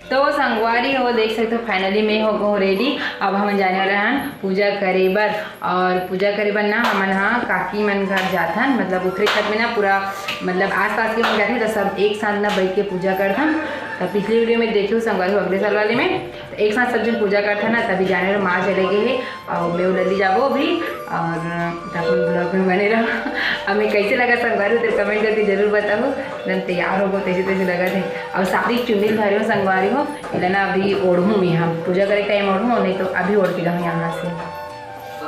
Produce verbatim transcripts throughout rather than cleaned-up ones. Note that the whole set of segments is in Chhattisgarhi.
तो संगवारी हो, देख सकते हो, finally मैं हो गो ready। अब हम जाने वाले हन पूजा करे बर, और पूजा करे बर ना हमन हा काकी मन घर जाथन, मतलब ओखरे घर में ना पूरा, मतलब आसपास के मन जाथे, तो सब एक साथ ना बैठ के पूजा करथन। तो पिछली video में देखे हो संगवारी हो, अगले साल वाले में, तो एक साथ सब जन पूजा करथन ना, तभी जाने वाले माँ चले गए हे। अउ मैं लल्ली जाबो अभी, और अपन vlog में बने रहो। अब मैं कैसे लगा संगवारी हो, तेरे comment करके जरूर बताओ। एकदम तैयार हो गो, तैसे तैसे लगा थे, और साड़ी चुन्नी धरे हो संगवारी हो, एला ना अभी ओढ़ूँ मैं, हम पूजा करे time ओढ़ूँ, नहीं तो अभी ओढ़ के जाऊँ यहाँ से।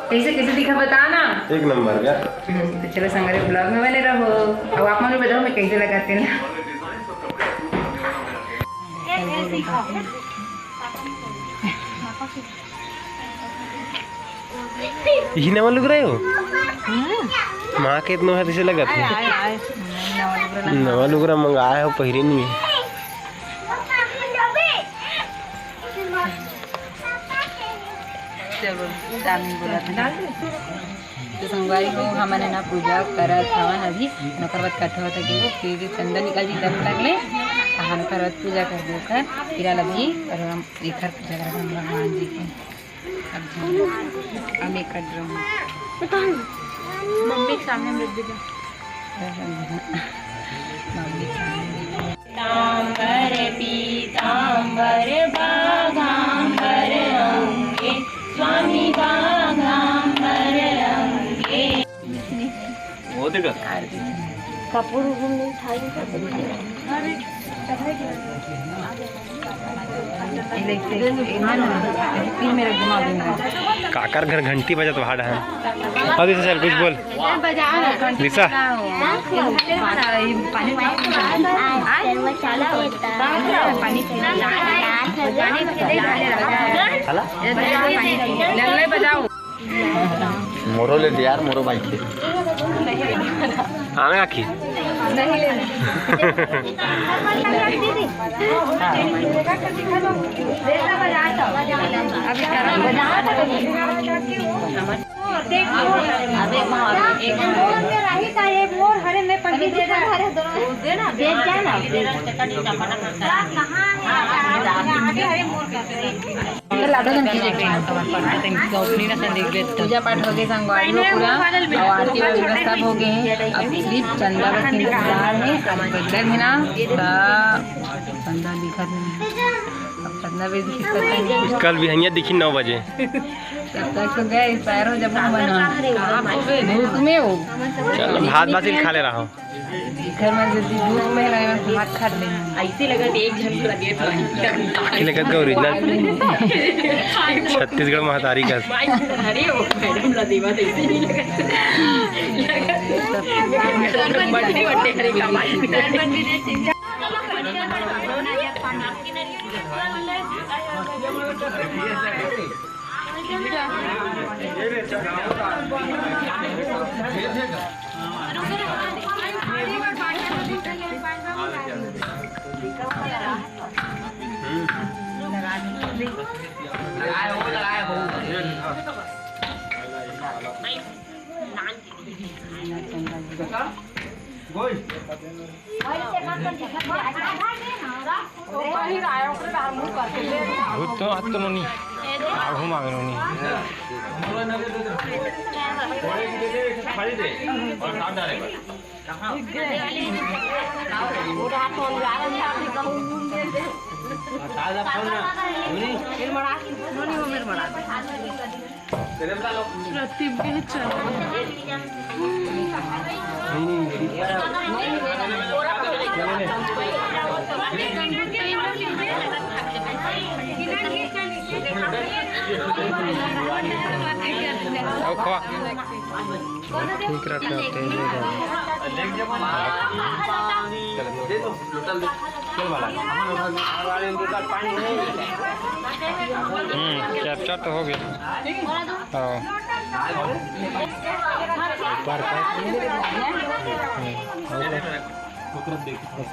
कैसे कैसे दिखा बता ना। एक नंबर का। हम्म, तो चलो संगवारी vlog में बने रहो। अब आप मन बताओ मैं कैसे लगाते ना। इही नवा लुगरा हो? हम्म। माँ के इतना हाथ से लगत है। आए, आए, आए। नवा लुगरा मंगाए हो, पहिरे नहीं है। चलो, डाल दे। तो संगवारी हो, हमन ना पूजा करत हवन अभी, नकर बाद कथा होता कि फिर चंदा निकल जी तब तक ले, हमन कर बाद पूजा कर दे कर, फिर अलग जी, और हम एकर पूजा करब हम भगवान जी के। अब हम एक कर रहे हैं। मम्मी के सामने हम रख दीजिए। मम्मी के सामने। पीताम्बर पीताम्बर बाघाम्बर अंगे, स्वामी बाघाम्बर अंगे। वो देखा। कपूर उपूर नहीं था, ये सब। काकर घर घंटी बजत भाड़ है। अभी से चल कुछ बोल। दिशा। मोरो ले दे यार, मोरो भाई के। आने आखी। पूजा पाठ हो गए संगवारी हो पूरा, और आरती वगैरह सब हो गए हैं। अब सिर्फ चंदा बस इंतजार है। अब बदल है ना, तो चंदा दिखत नहीं है। अब चंदा भी दिखत नहीं है। कल भी हइया दिखी नौ बजे। तब तक तो गए, पैर हो जब हम बना। धूप में हो। चलो, भात बासी खा ले रहा हूँ। घर में जल्दी भूख में लगे, मैं भात खा ले। ऐसे लगा कि एक झन लगे तो आखिर लगा का original छत्तीसगढ़ महतारी का। अरे, वो मैडम ला देवा तो ऐसे नहीं लगा। बर्थडे, बर्थडे, अरे, का बात। भूत तो आत तो नोनी, आगू मांग नोनी। ठीक रखा, तेज हो जाए। हम्म, capture तो हो गया। हाँ। ऊपर का। हम्म।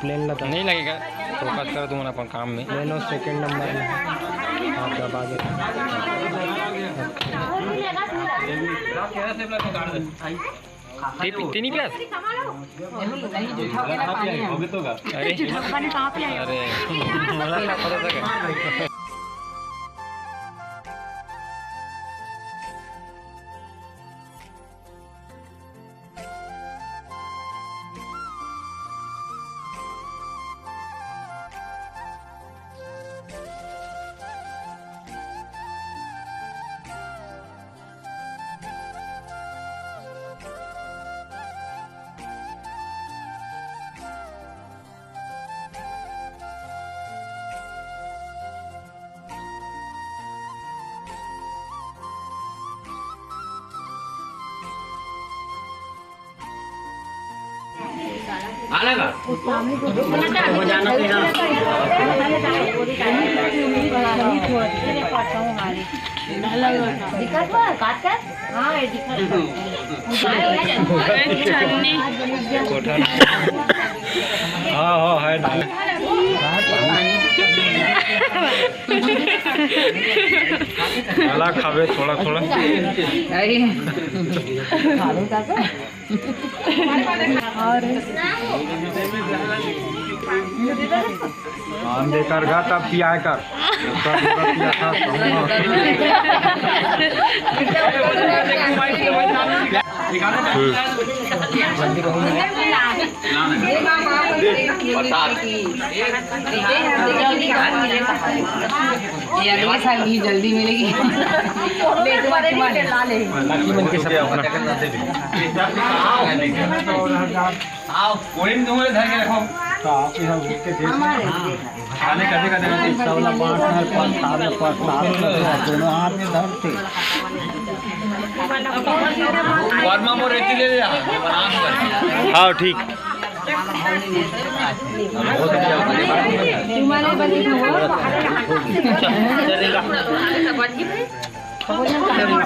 प्लेन लगा। नहीं लगेगा, focus करो तुम अपन काम में। ले लो, second number में। हाँ, दबा दो। टी पी-, टी नहीं पिया? अरे। अरे। आना का? दिक्कत हुआ, काट कर? हाँ, ये दिक्कत हुआ। हाँ, हाँ, है ना। काला खाबे थोड़ा, थोड़ा। अरे। और आम देकर गा तब पिया कर। तब पिया था, हम्म। ये अगले साल ही जल्दी मिलेगी। ले, तुम्हारे लिए ला ले। बाकी मन के सब अपना। आओ, कोई नहीं, तुम धर के रखो। तो आप यहाँ घुस के देख लो। खाने कभी कभी होती है। सवला पाँच साल, पाँच साल, पाँच साल, दोनों हाथ में धरते। वर्मा मोर रेती ले ले यार, मैं बना दूंगा। हाँ, ठीक।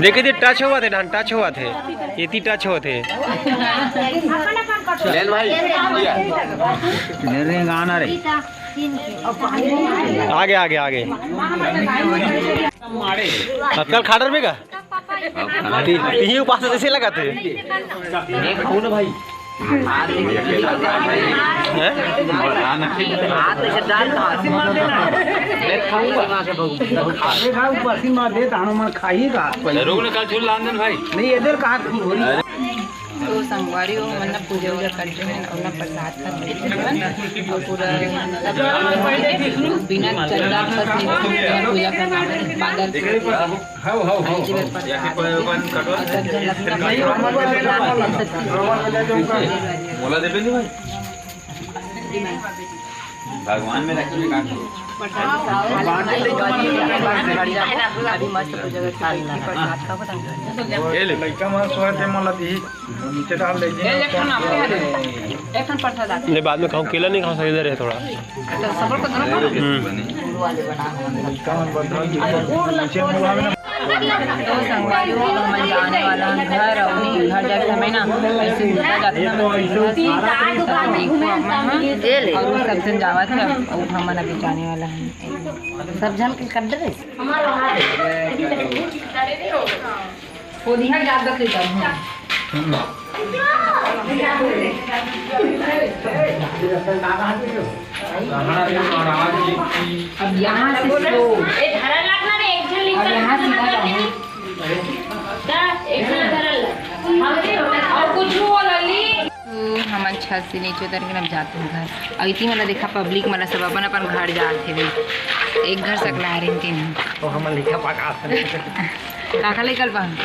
देखे थे, टच होवत हे, डान टच होवत हे, एती टच होवत हे। लेन भाई, ये। मेरे गाना रे। आगे, आगे, आगे। अक्कल खाडर में का? ती-, तीही उपास जैसे लगा थे। ये खाऊ ना भाई। हैं? हाथ ऐसे डाल, हाथ से मार देना। मैं खाऊंगा। अरे भाई, ऊपर से मार दे, तो हनुमान खाइएगा। रुक ना, कल छुल लान देन भाई। नहीं, इधर कहाँ छुल हो रही है? तो संगवारी हो, हमन ना पूजा उजा करके हन अउ ना प्रसाद खा के हन अउ पूरा सब बिना चंदा खर्च नहीं पूजा करना है, बादल से। हाँ, हाँ, हाँ। अउ सब झन अपना मोला देबे नहीं भाई। भगवान में रखिए का। अभी मस्त पूजा करके प्रसाद खाबो। ये ले। लइका मन सोए ते मोला दी। नीचे डाल दे। ए, एक ठन आपके यहाँ दे। एक ठन प्रसाद आपके। ले, बाद में खाऊं, केला नहीं खा सकते, इधर है थोड़ा। अच्छा, सबर को दोनों। हम्म। तो संगवारी हो, हमन जाने वाला हन घर, अउ घर जाए समय ना ऐसे उल्टा जाथे ना, मन सीधा सीधा देखो अपन ह, अउ सब झन जावत हे, अउ हमन अभी जाने वाला हन। सब झन के कर दे। वो दिहा ज्यादा से कम है। अब यहाँ से स्लो। ए, धरा लागना रे, एक झन अब यहाँ सीधा जाओ। का? एक झन धरा लाग। और कुछ बोला ली। तो हमन छत से नीचे उतर के अब जाते हैं घर। अउ इति मन ला देखा, पब्लिक मन ला सब अपन अपन घर जात हे भाई। एक घर सकला हरिन तीन। तो हमन लिखा पका। काका ले कल पान।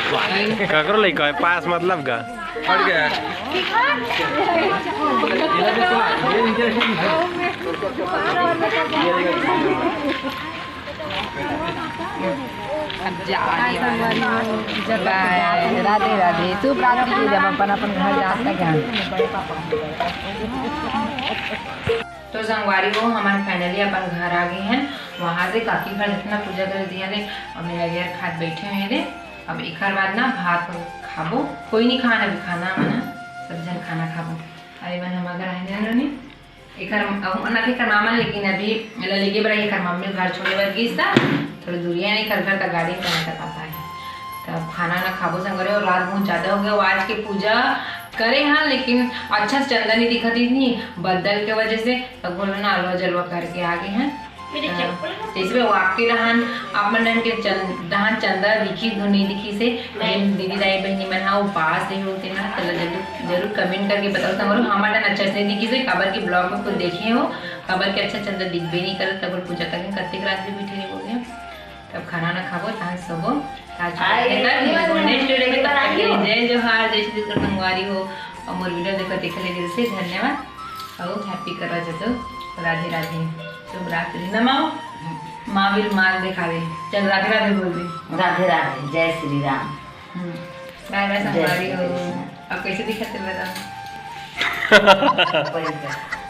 काकरो ले कहे पास मतलब का। फट गया। अब जा, बाय, राधे राधे, शुभ रात्रि के, जब अपन अपन घर जात ना क्या। तो संगवारी हो, हमन finally अपन घर आ गे हन। वहाँ से काकी घर जितना पूजा कर दिया ले, अब नारियल खात बैठे हुए ले। अब एकर बाद ना भात खाबो, कोई नहीं खाना भी खाना मना, सब जन खाना खाबो। अरे मन हम अगर आए ना नी, एकर, अउ, ना एकर मामा, लेकिन अभी एला लेगे बर एकर मम्मी घर छोड़े बर गिस त, थोड़ी दूरिया नहीं, एकर घर त गाड़ी में नहीं कर पाता है। तब खाना ना खाबो संगवारी, अउ रात बहुत ज्यादा हो गया। आज के पूजा करे हाँ, लेकिन अच्छा से चंदा नहीं दिखत रहिस नहीं, बदल के वजह से। तब बोलो ना, अलवा जलवा करके आ गे हन। मेरे हाँ, चप्पल का जैसे भी वाकई रहन, आप मन के चंद-, डहन चंदा दिखिस धुन नहीं दिखिस हे। मैं लेकिन दीदी दाई बहिनी मन हा उपास रहे होते ना, तो जरूर, जरूर comment करके बताओ संगवारी हो, हमर डहन अच्छा से नहीं दिखिस हे, काबर के vlog में खुद देखे हो, काबर के अच्छा चंदा दिखबे नहीं करत, तब पूजा करके कत्ते रात भी बैठे रहे बोले। तब खाना ना खाबो, तहां सोबो। आज आए, के बाद अगली बार मिलबो next video में, तब तक के लिए जय जोहार, जय छत्तीसगढ़ संगवारी हो। और मोर video देखो, देखे ले दिल से धन्यवाद। और happy करवा चौथ, राधे राधे, शुभ रात्रि। ना माँ, माँ will माँ देखा दे, चल राधे राधे बोल दे। राधे राधे, जय श्री राम। हम्म, bye bye जय संगवारी श्री हो। कृष्ण। अब कैसे दिखत हे बताओ?